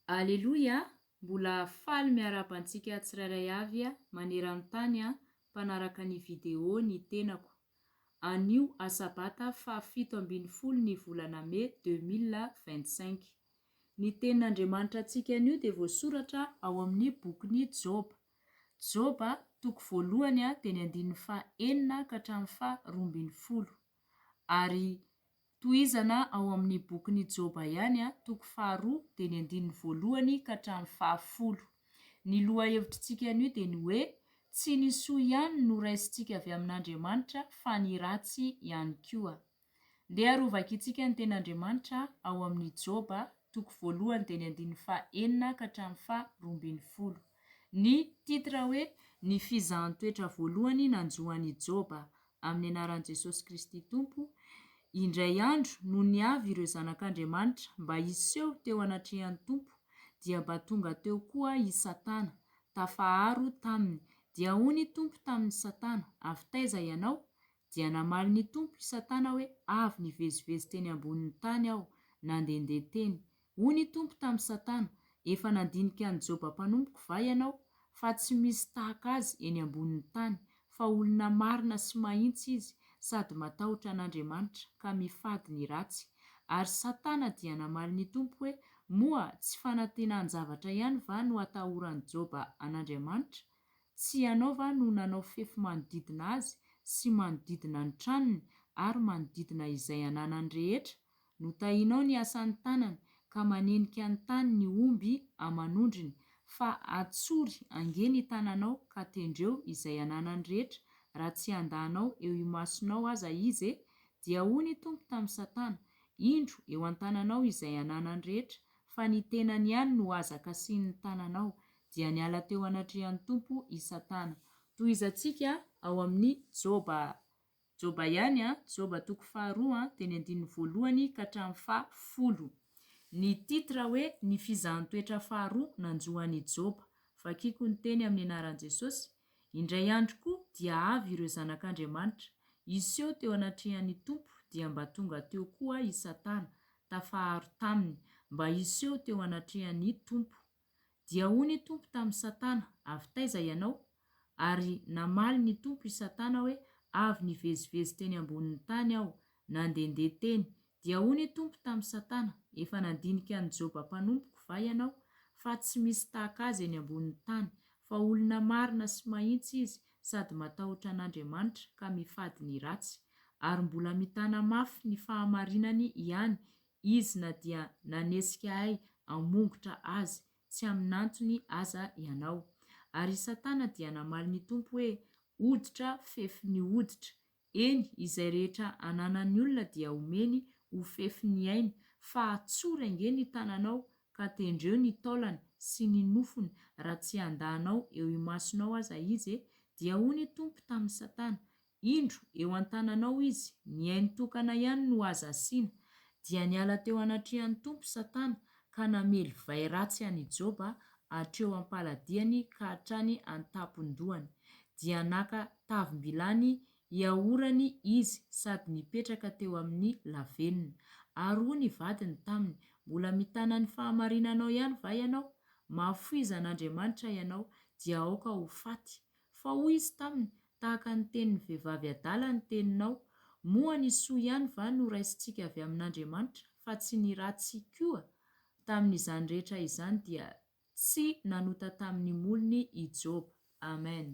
Aleloia! Mbola faly miarahaba antsika tsirairay avy maneran-tany mpanaraka ny vidéo ny tenako. Anio asabata faha 17 ny volana mai 2025. Ny tenin'Andriamanitra antsika anio dia voasoratra ao amin'ny bokin'i Joba. Joba, toko voalohany dia ny andininy faha enina ka hatramin'ny faha 12. Ary Tohizana ao amin'ny bokin'i Joba ihany, toko faharoa, dia ny andininy voalohany ka hatramin'ny fahafolo. Ny lohahevitritsika anio dia ny hoe, Tsy ny soa ihany no raisintsika avy amin'Andriamanitra fa ny ratsy ihany koa. Ndeha ary hovakintsika ny Tenin'Andriamanitra ao amin'ny Joba, toko voalohany dia ny andininy fahenina ka hatramin'ny faha 12. Ny titre hoe, Ny fizahan-toetra voalohany nanjo an'i Joba. Amin'ny anaran'i Jesosy Kristy Tompo, indray andro nony avy ireo zanak'Andriamanitra mba hiseho teo anatrehan'ny Tompo, dia mba tonga teo koa i Satana, tafaharo taminy. Dia hoy ny Tompo tamin'i Satana, Avy taiza ianao? Dia namaly ny Tompo i Satana hoe, Avy nivezivezy teny ambonin'ny tany aho, nandehandeha teny. Hoy ny Tompo tamin'i Satana, Efa nandinika an'i Joba mpanompoko va ianao? Fa tsy misy tahaka azy eny ambonin'ny tany, fa olona marina sy mahitsy izy, sady matahotra an'Andriamanitra, ka mifady ny ratsy. Ary Satana dia namaly ny Tompo hoe, Moa tsy fanantenan-javatra ihany va no atahoran'i Joba an'Andriamanitra? Tsy ianao va no nanao fefy manodidina azy sy manodidina ny tranony ary manodidina izay ananany rehetra? Notahinao ny asan'ny tanany, ka manenika ny tany ny omby aman'ondriny, fa atsory ange ny tananao ka tendreo izay ananany rehetra, raha tsy handà anao eo imasonao aza izy e! Dia hoy ny Tompo tamin'i Satana, Indro eo an-tananao izay ananany rehetra, fa ny tenany ihany no aza kasihin'ny tananao. Dia niala teo anatrehan'ny Tompo i Satana. Tohizantsika ao amin'ny Joba Joba ihany an, Joba toko faharoa an, teny andininy voalohany ka hatramin'ny faha folo. Ny titre hoe Ny fizahan-toetra faharoa nanjo an'i Joba. Vakiko ny teny amin'ny anaran'i Jesosy, Indray andro koa dia avy ireo zanak'Andriamanitra, hiseho teo anatrehan'ny Tompo dia mba tonga teo koa i Satana, tafaharo taminy, mba hiseho teo anatrehan'ny Tompo. Dia hoy ny Tompo tamin'i Satana, Avy taiza ianao? Ary namaly ny Tompo i Satana hoe, Avy nivezivezy teny ambonin'ny tany aho, nandehandeha teny. Dia hoy ny Tompo tamin'i Satana, Efa nandinika an'i Joba mpanompoko va ianao? Fa tsy misy tahaka azy eny ambonin'ny tany, fa olona marina sy mahitsy izy, sady matahotra an'Andriamanitra ka mifady ny ratsy. Ary mbola mitana mafy ny fahamarinany ihany Izy na dia nanesika ahy hamongotra azy tsy amin'antony aza ianao. Ary i Satana dia namaly ny Tompo hoe, Hoditra fefin'ny hoditra. Eny, izay rehetra ananan'ny olona dia omeny ho fefin'ny ainy, fa atsory ange ny tananao ka tendreo ny taolany sy ny nofony raha tsy handà anao eo imasonao aza izy e! Dia hoy ny Tompo tamin'i Satana, Indro, eo an-tananao izy, ny ainy tokana ihany no aza asiana. Dia niala teo anatrehan'ny Tompo Satana, ka namely vay ratsy an'i Joba hatreo am-paladiany ka hatrany an-tampon-dohany. Dia naka tavim-bilany hiahorany izy sady nipetraka teo amin'ny lavenona. Ary hoy ny vadiny taminy, Mbola mitana ny fahamarinanao ihany va ianao? Mahafoiza an'Andriamanitra ianao, dia aoka ho faty. Fa hoy izy taminy, Tahaka ny tenin'ny vehivavy adala ny teninao. Moa ny soa ihany va no raisintsika avy amin'Andriamanitra, fa tsy ny ratsy koa? Tamin'izany rehetra izany dia tsy nanota tamin'ny molony i Joba. Amen.